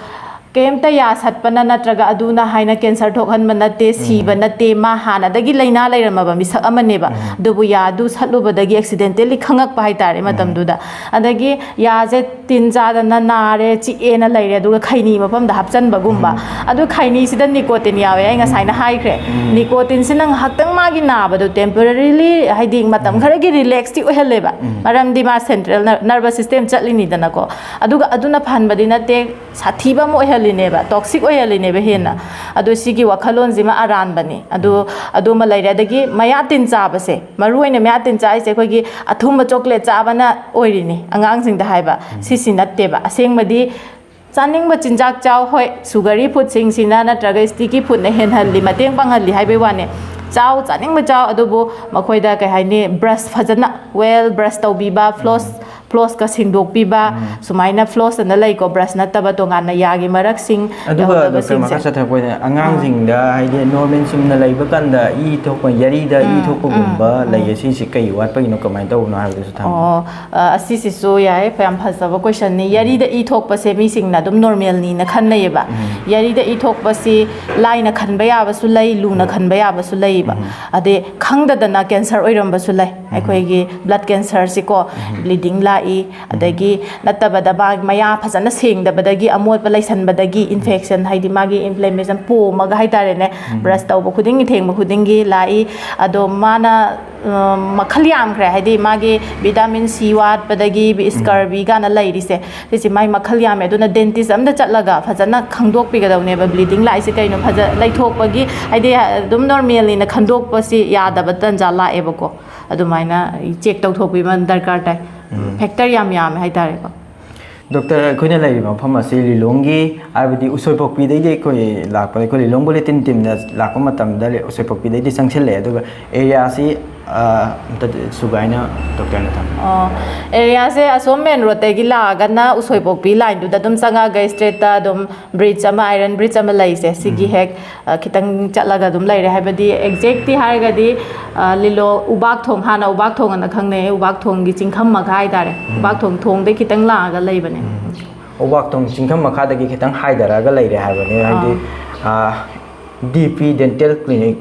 ꯀꯩꯝꯇ ꯌꯥ ꯁꯠꯄꯅ ꯅꯠꯇ꯭ꯔꯒ ꯑꯗꯨꯅ ꯍꯥꯏꯅ cancer ꯊꯣꯛꯍꯟꯕ ꯅꯠꯇꯦ, ꯁꯤꯕ ꯅꯠꯇꯦ, ꯃꯥ ꯍꯥꯟꯅꯗꯒꯤ ꯂꯥꯏꯅꯥ ꯂꯩꯔꯝꯃꯕ ꯃꯤꯁꯛ ꯑꯃꯅꯦꯕ꯫ ꯑꯗꯨꯕꯨ ꯌꯥꯗꯨ ꯁꯠꯂꯨꯕꯗꯒꯤ accidentally ꯈꯪꯉꯛꯄ ꯍꯥꯏꯇꯥꯔꯦ ꯃꯇꯝꯗꯨꯗ꯫ ꯑꯗꯒꯤ ꯌꯥꯁꯦ ꯇꯤꯟ ꯆꯥꯗꯅ ꯅꯥꯔꯦ, ꯆꯤꯛꯑꯦꯅ ꯂꯩꯔꯦ, ꯑꯗꯨꯒ ꯈꯩꯅꯤ ꯃꯐꯝꯗ ꯍꯥꯞꯆꯟꯕꯒꯨꯝꯕ꯫ ꯑꯗꯨ ꯈꯩꯅꯤꯁꯤꯗ nicotine ꯌꯥꯎꯋꯦ, ꯑꯩ ꯉꯁꯥꯏꯅ ꯍꯥꯏꯈ꯭ꯔꯦ꯫ Nicotine ꯁꯤꯅ ꯉꯥꯏꯍꯥꯛꯇꯪ ꯃꯥꯒꯤ ꯅꯥꯕꯗꯣ temporarily, ꯍꯥꯏꯗꯤ ꯃꯇꯝ ꯈꯔꯒꯤ relax ꯇꯤ ꯑꯣꯏꯍꯜꯂꯦꯕ, ꯃꯔꯝꯗꯤ ꯃꯥ central ner-, nervous system ꯆꯠꯂꯤꯅꯤꯗꯅꯀꯣ꯫ ꯑꯗꯨꯒ ꯑꯗꯨꯅ ꯐꯍꯟꯕꯗꯤ ꯅꯠꯇꯦ, ꯁꯥꯊꯤꯕ ꯑꯃ ꯑꯣꯏꯍꯜꯂꯤꯅꯦꯕ, toxic ꯑꯣꯏꯍꯜꯂꯤꯅꯦꯕ ꯍꯦꯟꯅ꯫ ꯑꯗꯣ ꯁꯤꯒꯤ ꯋꯥꯈꯜꯂꯣꯟꯁꯤꯃ ꯑꯔꯥꯟꯕꯅꯤ꯫ ꯑꯗꯨ, ꯑꯗꯨꯃ ꯂꯩꯔꯦ꯫ ꯑꯗꯒꯤ ꯃꯌꯥ ꯇꯤꯟ ꯆꯥꯕꯁꯦ, ꯃꯔꯨ ꯑꯣꯏꯅ ꯃꯌꯥ ꯇꯤꯟ ꯆꯥꯔꯤꯁꯦ ꯑꯩꯈꯣꯏꯒꯤ ꯑꯊꯨꯝꯕ chocolate ꯆꯥꯕꯅ ꯑꯣꯏꯔꯤꯅꯤ ꯑꯉꯥꯡꯁꯤꯡꯗ ꯍꯥꯏꯕ꯫ ꯁꯤꯁꯤ ꯅꯠꯇꯦꯕ꯫ ꯑꯁꯦꯡꯕꯗꯤ ꯆꯥꯅꯤꯡꯕ ꯆꯤꯟꯖꯥꯛ ꯆꯥꯎ꯫ ꯍꯣꯏ, sugary food ꯁꯤꯡꯁꯤꯅ ꯅꯠꯇ꯭ꯔꯒ sticky food ꯅ ꯍꯦꯟꯍꯜꯂꯤ, ꯃꯇꯦꯡ ꯄꯥꯡꯍꯜꯂꯤ ꯍꯥꯏꯕꯩ ꯋꯥꯅꯦ꯫ ꯆꯥꯎ, ꯆꯥꯅꯤꯡꯕ ꯆꯥꯎ, ꯑꯗꯨꯕꯨ ꯃꯈꯣꯏꯗ, ꯀꯩ ꯍꯥꯏꯅꯤ, brush ꯐꯖꯅ, well brush ꯇꯧꯕꯤꯕ, floss, floss ꯀ ꯁꯦꯡꯗꯣꯛꯄꯤꯕ, ꯁꯨꯃꯥꯏꯅ floss ꯑꯅ ꯂꯩꯀꯣ, brush ꯅꯠꯇꯕ ꯇꯣꯉꯥꯟꯅ ꯌꯥꯒꯤ ꯃꯔꯛꯁꯤꯡ ꯑꯗꯨꯒ ꯗꯣꯛꯇꯔ, ꯌꯧꯍꯟꯗꯕꯁꯤꯡꯁꯦ꯫ ꯃꯈꯥ ꯆꯠꯊꯔꯛꯄ ꯑꯣꯏꯅ ꯑꯉꯥꯡꯁꯤꯡꯗ ꯍꯥꯏꯗꯤ normal ꯆꯨꯝꯅ ꯂꯩꯕ ꯀꯥꯟꯗ ꯏ ꯊꯣꯛꯄ, ꯌꯥꯔꯤꯗ ꯏ ꯊꯣꯛꯄꯒꯨꯝꯕ ꯂꯩꯌꯦ, ꯁꯤꯁꯦ ꯀꯩ ꯋꯥꯠꯄꯒꯤꯅꯣ, ꯀꯃꯥꯏꯅ ꯇꯧꯕꯅꯣ ꯍꯥꯏꯕꯗꯨꯁꯨ ꯊꯝꯕꯤꯌꯨ꯫ ꯑꯣ, ꯑ, ꯑꯁꯤꯁꯤꯁꯨ ꯌꯥꯏ, ꯌꯥꯝ ꯐꯖꯕ question ꯅꯤ꯫ ꯌꯥꯔꯤꯗ ꯏ ꯊꯣꯛꯄꯁꯦ ꯃꯤꯁꯤꯡꯅ ꯑꯗꯨꯝ normal ꯅꯤꯅ ꯈꯟꯅꯩꯌꯦꯕ꯫ ꯌꯥꯔꯤꯗ ꯏ ꯊꯣꯛꯄꯁꯤ ꯂꯥꯏꯅ ꯈꯟꯕ ꯌꯥꯕꯁꯨ ꯂꯩ, ꯂꯨꯅ ꯈꯟꯕ ꯌꯥꯕꯁꯨ ꯂꯩꯌꯦꯕ꯫ ꯑꯗꯩ ꯈꯪꯗꯗꯅ cancer ꯑꯣꯏꯔꯝꯕꯁꯨ ꯂꯩ꯫ ꯑꯩꯈꯣꯏꯒꯤ blood cancer ꯁꯤꯀꯣ, bleeding ꯂꯥꯛꯏ, ꯑꯗꯒꯤ ꯅꯠꯇꯕꯗ ꯃꯥ-, ꯃꯌꯥ ꯐꯖꯅ ꯁꯦꯡꯗꯕꯗꯒꯤ, ꯑꯃꯣꯠꯄ ꯂꯩꯁꯟꯕꯗꯒꯤ infection, ꯍꯥꯏꯗꯤ ꯃꯥꯒꯤ inflammation ꯄꯣꯝꯃꯒ ꯍꯥꯏꯇꯥꯔꯦꯅꯦ, brush ꯇꯧꯕ ꯈꯨꯗꯤꯡꯒꯤ, ꯊꯦꯡꯕ ꯈꯨꯗꯤꯡꯒꯤ ꯂꯥꯛꯏ꯫ ꯑꯗꯣ ꯃꯥꯅ, ꯑ, ꯃꯈꯜ ꯌꯥꯝꯈ꯭ꯔꯦ, ꯍꯥꯏꯗꯤ ꯃꯥꯒꯤ vitamin C ꯋꯥꯠꯄꯗꯒꯤ scurvy ꯀꯥꯏꯅ ꯂꯩꯔꯤꯁꯦ, ꯁꯤꯁꯦ ꯃꯥꯏ ꯃꯈꯜ ꯌꯥꯝꯃꯦ꯫ ꯑꯗꯨꯅ dentist ꯑꯝꯗ ꯆꯠꯂꯒ ꯐꯖꯅ ꯈꯪꯗꯣꯛꯄꯤꯒꯗꯧꯅꯦꯕ, bleeding ꯂꯥꯛꯏꯁꯦ ꯀꯩꯅꯣ, ꯐꯖ-, ꯂꯩꯊꯣꯛꯄꯒꯤ, ꯍꯥꯏꯗꯤ ꯑꯗꯨꯝ normal ꯅꯤꯅ ꯈꯟꯗꯣꯛꯄꯁꯤ ꯌꯥꯗꯕ ꯇꯟꯖꯥ ꯂꯥꯛꯑꯦꯕꯀꯣ꯫ ꯑꯗꯨꯃꯥꯏꯅ check ꯇꯧꯊꯣꯛꯄꯤꯕ ꯗꯔꯀꯥꯔ ꯇꯥꯏ꯫ Factor ꯌꯥꯝ ꯌꯥꯝꯃꯦ ꯍꯥꯏꯇꯥꯔꯦꯀꯣ꯫ ꯗꯣꯛꯇꯔ, ꯑꯩꯈꯣꯏꯅ ꯂꯩꯔꯤꯕ ꯃꯐꯝ ꯑꯁꯤ ꯂꯤꯂꯣꯡꯒꯤ, ꯍꯥꯏꯕꯗꯤ ꯎꯁꯣꯏꯄꯣꯛꯄꯤꯗꯒꯤ ꯑꯩꯈꯣꯏ ꯂꯥꯛꯄ, ꯑꯩꯈꯣꯏ ꯂꯤꯂꯣꯡ ꯕꯨꯂꯦꯇꯤꯟ ꯇꯤꯝꯅ ꯂꯥꯛꯄ ꯃꯇꯝꯗ ꯂꯤ- ꯎꯁꯣꯏꯄꯣꯛꯄꯤꯗꯒꯤꯗꯤ ꯆꯪꯁꯤꯜꯂꯛꯑꯦ꯫ ꯑꯗꯨꯒ ꯑꯦꯔꯤꯌꯥꯁꯤ, ꯑ, ꯑꯝꯇ ꯁꯨꯒꯥꯏꯅ ꯗꯣꯛꯇꯔꯅ ꯊꯝꯕꯤꯌꯨ꯫ ꯑꯣ, ꯑꯦꯔꯤꯌꯥꯁꯦ ꯑꯁꯣꯝ ꯃꯦꯟ ꯔꯣꯗꯇꯒꯤ ꯂꯥꯛꯑꯒꯅ ꯎꯁꯣꯏꯄꯣꯛꯄꯤ ꯂꯥꯏꯟꯗꯨꯗ ꯑꯗꯨꯝ ꯆꯪꯉꯒ ꯏꯁꯇ꯭ꯔꯦꯠꯇ ꯑꯗꯨꯝ ꯕ꯭ꯔꯤꯖ ꯑꯃ, ꯑꯥꯏꯔꯟ ꯕ꯭ꯔꯤꯖ ꯑꯃ ꯂꯩꯁꯦ, ꯁꯤꯒꯤ ꯍꯦꯛ, ꯑ, ꯈꯤꯇꯪ ꯆꯠꯂꯒ ꯑꯗꯨꯝ ꯂꯩꯔꯦ꯫ ꯍꯥꯏꯕꯗꯤ ꯑꯦꯛꯖꯦꯛꯇꯤ ꯍꯥꯏꯔꯒꯗꯤ, ꯑ, ꯂꯤꯂꯣ ꯎꯕꯥꯛ ꯊꯣꯡ, ꯍꯥꯟꯅ ꯎꯕꯥꯛ ꯊꯣꯡ ꯑꯅ ꯈꯪꯅꯩ, ꯎꯕꯥꯛ ꯊꯣꯡꯒꯤ ꯆꯤꯡꯈꯝ ꯃꯈꯥ ꯍꯥꯏꯇꯥꯔꯦ꯫ ꯎꯕꯥꯛ ꯊꯣꯡ, ꯊꯣꯡꯗꯩ ꯈꯤꯇꯪ ꯂꯥꯛꯑꯒ ꯂꯩꯕꯅꯦ꯫ ꯎꯕꯥꯛ ꯊꯣꯡ ꯆꯤꯡꯈꯝ ꯃꯈꯥꯗꯒꯤ ꯈꯤꯇꯪ ꯍꯥꯏꯊꯔꯛꯑꯒ ꯂꯩꯔꯦ ꯍꯥꯏꯕꯅꯦ, ꯍꯥꯏꯗꯤ, ꯑ, ꯗꯤ ꯄꯤ ꯗꯦꯟꯇꯦꯜ ꯀ꯭ꯂꯤꯅꯤꯛ꯫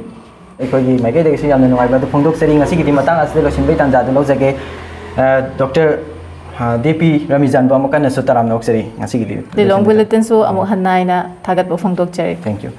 ꯑꯩꯈꯣꯏꯒꯤ ꯃꯥꯏꯀꯩꯗꯒꯤꯁꯨ ꯌꯥꯝꯅ ꯅꯨꯡꯉꯥꯏꯕ ꯑꯗꯨ ꯐꯣꯡꯗꯣꯛꯆꯔꯤ꯫ ꯉꯁꯤꯒꯤꯗꯤ ꯃꯇꯥꯡ ꯑꯁꯤꯗ ꯂꯣꯏꯁꯤꯟꯕꯒꯤ ꯇꯥꯟꯖꯥꯗꯨ ꯂꯧꯖꯒꯦ꯫ ꯑ, ꯗꯣꯛꯇꯔ, ꯑ, ꯗꯤ ꯄꯤ ꯔꯥꯃꯤꯖꯥꯟꯕꯨ ꯑꯃꯨꯛ ꯍꯟꯅꯁꯨ ꯇꯔꯥꯝꯅ ꯑꯣꯛꯆꯔꯤ꯫ ꯉꯁꯤꯒꯤꯗꯤ ꯂꯤꯂꯣꯡ ꯕꯨꯂꯦꯇꯤꯟꯁꯨ ꯑꯃꯨꯛ ꯍꯟꯅ ꯑꯩꯅ ꯊꯥꯒꯠꯄ ꯐꯣꯡꯗꯣꯛꯆꯔꯤ꯫ Thank you꯫